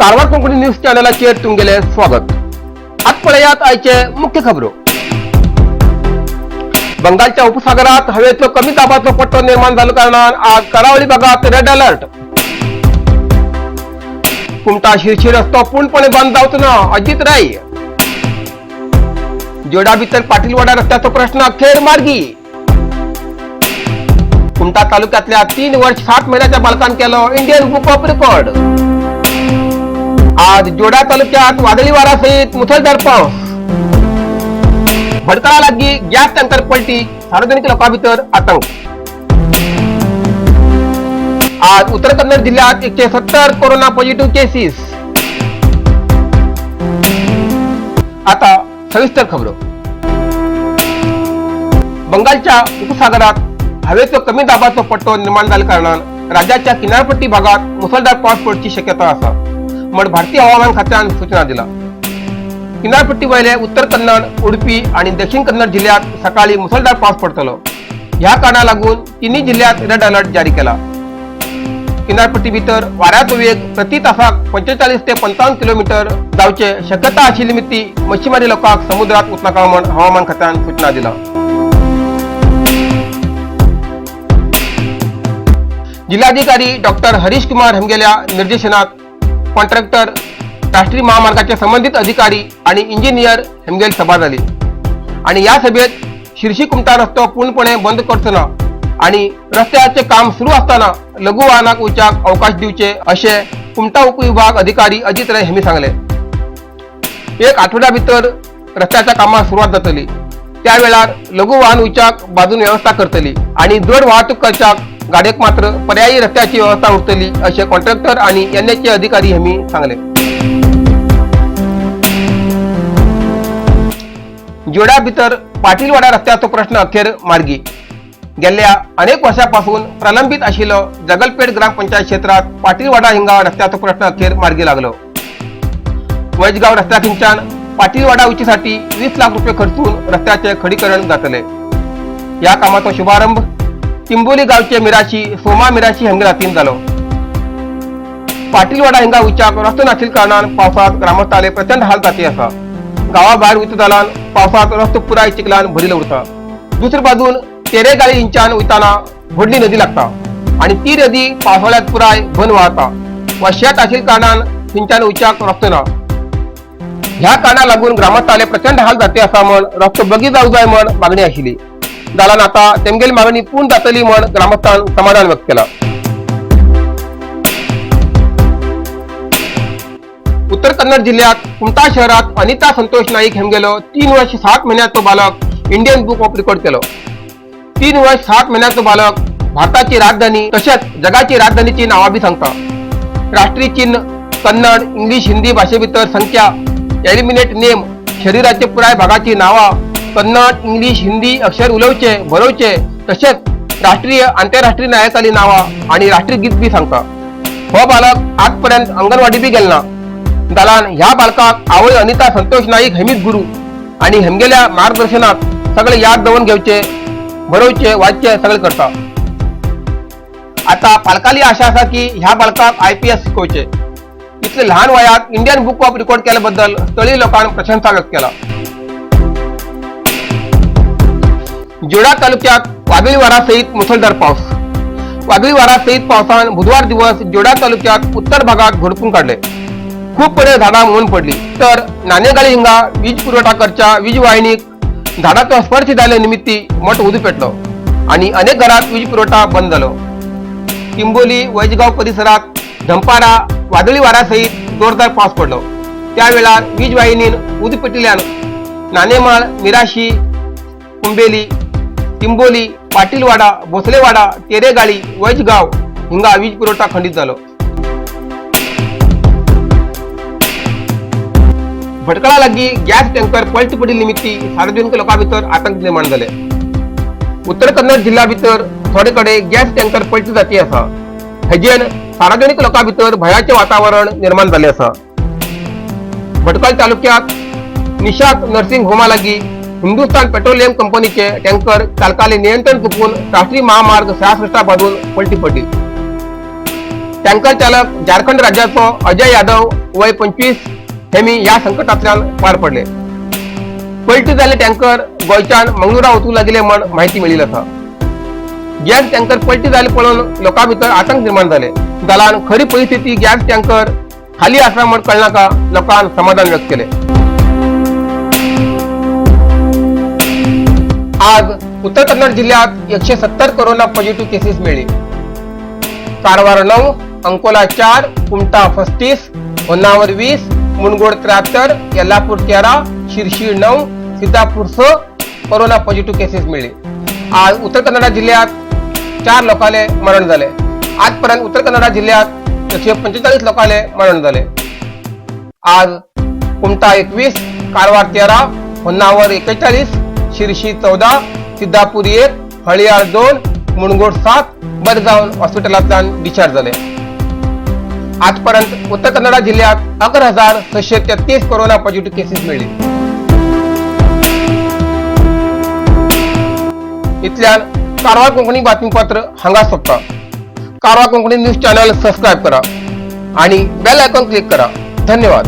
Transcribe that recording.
Karwar Konkani news चॅनलाचेर तुमगेलें स्वागत. आज पळयात आयचे मुख्य खबरो. बंगालच्या उपसागरात हवेचो कमी दाबाचो पट्टो निर्माण जाल्ल्या कारणान आज करावली भागात रेड अलर्ट. कुमटा शिरशी रस्तो पूर्णपणे बंद जावचो ना, अजित राय. जोडा भितर पाटीलवाडा रस्त्याचो प्रश्न अखेर मार्गी. कुमटा तालुक्यातल्या 3 वर्ष 7 महिन्याच्या बालकान केलो इंडियन बुक ऑफ रेकॉर्ड. आज जोडा तालुक्यात वादळी वाऱ्यासहित मुसळधार पाऊस. भटकळा लागी गॅस टँकर पलटी, सार्वजनिक लोकां भितर आतंक. आज उत्तर कन्नड जिल्ह्यात 170 कोरोना पॉझिटिव्ह केसेस. आता सविस्तर खबरो. बंगालच्या उपसागरात हवेचो कमी दाबाचो पट्टो निर्माण जाल्ल्या कारणान राज्याच्या किनारपट्टी भागात मुसळधार पावस पडची शक्यता आसा म्हण भारतीय हवामान खात्यान सूचना दिला. किनारपट्टी वयले उत्तर कन्नड, उडपी आणि दक्षिण कन्नड जिल्ह्यात सकाळी मुसळधार पावस पडतलो. ह्या कारणा लागून तिन्ही जिल्ह्यात रेड अलर्ट जारी केला. किनारपट्टी भितर वाऱ्याचो वेग प्रति तासाक 45 ते 55 किलोमीटर जावचे शक्यता आशिल्ली निमित्ती मच्छीमारी लोकांक समुद्रात वचनाका म्हण हवामान खात्यान सूचना दिला. जिल्हाधिकारी डॉक्टर हरीश कुमार हमगेल्या निर्देशनात कॉन्ट्रॅक्टर, राष्ट्रीय महामार्गाचे संबंधित अधिकारी आणि इंजिनियर हेमगेल सभा झाली आणि या सभेत शिर्शी कुमटा रस्तो पूर्णपणे बंद करचो ना आणि रस्त्याचे काम सुरू असताना लघु वाहनाक वचपाक अवकाश दिवचे असे कुमटा उपविभाग अधिकारी अजित राय यांनी सांगले. एक आठवड्या भितर रस्त्याच्या कामाक सुरवात जातली. त्या वेळार लघु वाहन वचपाक बाजून व्यवस्था करतली आणि जड वाहतूक करच्याक गाडयेक मात्र पर्यायी रस्त्याची व्यवस्था उरतली असे कॉन्ट्रॅक्टर आणि एनएचए अधिकारी यांनी सांगले. जोडा भितर पाटीलवाडा रस्त्याचो प्रश्न अखेर मार्गी. गेल्या अनेक वर्षापासून प्रलंबित आशिल्लो जगलपेठ ग्रामपंचायत क्षेत्रात पाटीलवाडा हिंगा रस्त्याचो प्रश्न अखेर मार्गी लागलो. वैजगाव रस्त्याकिंच्यान पाटीलवाडा उंचीसाठी 20 लाख रुपये खर्चून रस्त्याचे खडीकरण जातले. या कामाचो शुभारंभ तिंबोली गावचे मिराशी सोमा मिराशी हांगे हातीन जालो. पाटीलवाडा हिंगा उच्याक रस्तो नाशिल्ल्या कारणान पावसात ग्रामस्थाले प्रचंड हाल जाती आसा. गावा भायर वयता जाल्यार पावसात रस्तो पुराय चिखलान भरिल्लो उरता. दुसरे बाजून तेरेगाळी हिंच्यान वयताना व्हडली नदी लागता आणि ती नदी पावसाळ्यात पुराय बन वाहता वा शेत आशिल्ल्या कारणान थंयच्यान वयच्याक रस्तो ना. ह्या कारणा लागून ग्रामस्थाले प्रचंड हाल जाते आसा म्हण रस्तो बगी जावं जाय म्हण मागणी आशिल्ली. जाल्यार आता तेमगेली मागणी पूर्ण जातली म्हण ग्रामस्थान समाधान व्यक्त केला. उत्तर कन्नड जिल्ह्यात कुमटा शहरात अनिता संतोष नाईक हेमगेलो 3 वर्ष 7 महिन्याचो बालक इंडियन बुक ऑफ रेकॉर्ड केलो. 3 वर्ष 7 महिन्याचो बालक भारताची राजधानी तसेच जगाची राजधानीची नावां बी सांगता. राष्ट्रीय चिन्ह, कन्नड, इंग्लिश, हिंदी भाषे भितर संख्या, एलिमिनेट नेम, शरीराचे पुराय भागाची नावां, कन्नड, इंग्लिश, हिंदी अक्षर उलोवचे, बरोवचे, तसेच राष्ट्रीय आंतरराष्ट्रीय नायकाली नावां आणि राष्ट्रीय गीत बी सांगता. हो बालक आजपर्यंत अंगणवाडी बी गेल ना. जाल्यार ह्या बालकाक आवय अनिता संतोष नाईक हेमीच गुरु आणि हेमगेल्या मार्गदर्शनात सगळे याद दवरून घेवचे, बरोवचे, वाचचे सगळे करता. आता पालकाली आशा आसा की ह्या बालकाक आयपीएस शिकोवचे. इतले लहान वयात इंडियन बुक ऑफ रेकॉर्ड केल्याबद्दल स्थळीय लोकांनी प्रशंसा व्यक्त केला. जोडा तालुक्यात वादळी वारासहित मुसळधार पाऊस. वादळी वारासहित पावसान बुधवार दिवस जोडा तालुक्यात उत्तर भागात झोडपून काढले. खूप पडे झाडां मोडून पडली, तर नाणेगाळी हिंगा वीज पुरवठा करच्या वीज वाहिनीक झाडाचो स्पर्श जाल्ल्या निमित्ती मोठो उजो पेटलो आणि अनेक घरात वीज पुरवठा बंद जालो. चिंबोली, वैजगाव परिसरात धंपारा वादळी वाऱ्यासहित जोरदार पाऊस पडलो. त्या वेळार वीज वाहिनीन उजो पेटिल्ल्यान नाणेमाळ, मिराशी, कुंबेली, चिंबोली, पाटीलवाडा, भोसलेवाडा, तेरेगाळी, वैजगाव हिंगा वीज पुरवठा खंडित जालो. भटकळा लागी गॅस टँकर पलटी पडिल्ले निमित्ती सार्वजनिक लोकां भितर आतंक निर्माण जाले. उत्तर कन्नड जिल्हा भितर थोडे कडेन गॅस टँकर पलटी जाती आसा. हेजेन सार्वजनिक लोकां भितर भयाचे वातावरण निर्माण जालें आसा. भटकळ तालुक्यात निशात नर्सिंग होमा लागी हिंदुस्तान पेट्रोलियम कंपनीचे टँकर चालकाले नियंत्रण चुकून राष्ट्रीय महामार्ग 66 बाजून पलटी पडली. टँकर चालक झारखंड राज्याचो अजय यादव वय 25 हेमी ह्या संकटांतल्यान पार पडले. पलटी जाल्ले टँकर गोंयच्यान मंगळुरा वचूंक लागिल्ले म्हण म्हायती मेळिल्ली आसा. गॅस टँकर पलटी जाले पळोवन लोकां भितर आतंक निर्माण जाले. जाल्यान खरी परिस्थिती गॅस टँकर खाली आसा म्हण कळनाका लोकांन समाधान व्यक्त केले. आज उत्तर कन्नड जिल्ह्यात 170 कोरोना पॉझिटिव्ह केसेस मिळली. Karwar 9, Ankola 4, Kumta 35, Honnavar 20, Mundgod 73, Yellapur 13, Sirsi 9, Siddapur 6 corona positive cases मिळले. आज उत्तर कन्नडा जिल्ह्यात 4 लोकांले मरण झाले. आजपर्यंत उत्तर कन्नडा जिल्ह्यात 145 लोकांले मरण झाले. आज कुमठा 21, कारवार 13, होन्नावर 41, शिरशी 14, सिद्धापूर 1, हळियाळ 2, मुनगोड 7 बरे जावन हॉस्पिटलांतल्यान डिस्चार्ज जाले. आजपर्यंत उत्तर कन्नडा जिल्ह्यात 11,633 कोरोना पॉझिटिव्ह केसेस मिळली. इतल्यान कारवार कोंकणी बातमीपत्र हांगा सोंपता. Karwar Konkani news channel subscribe करा आणि बेल आयकॉन क्लिक करा. धन्यवाद.